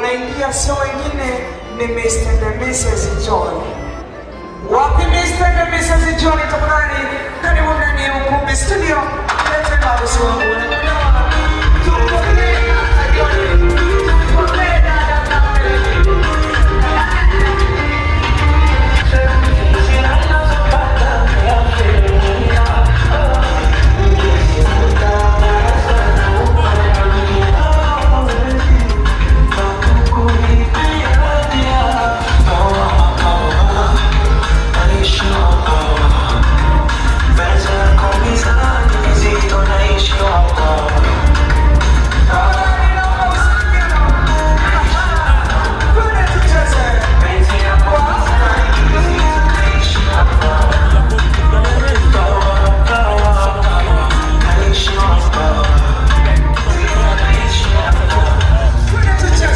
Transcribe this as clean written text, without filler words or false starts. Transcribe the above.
Wanaingia sio wengine, ni Mr. and Mrs. John. Wapi Mr. and Mrs. John? Tafadhali karibu ndani ya ukumbi studio, lete maharusi wangu.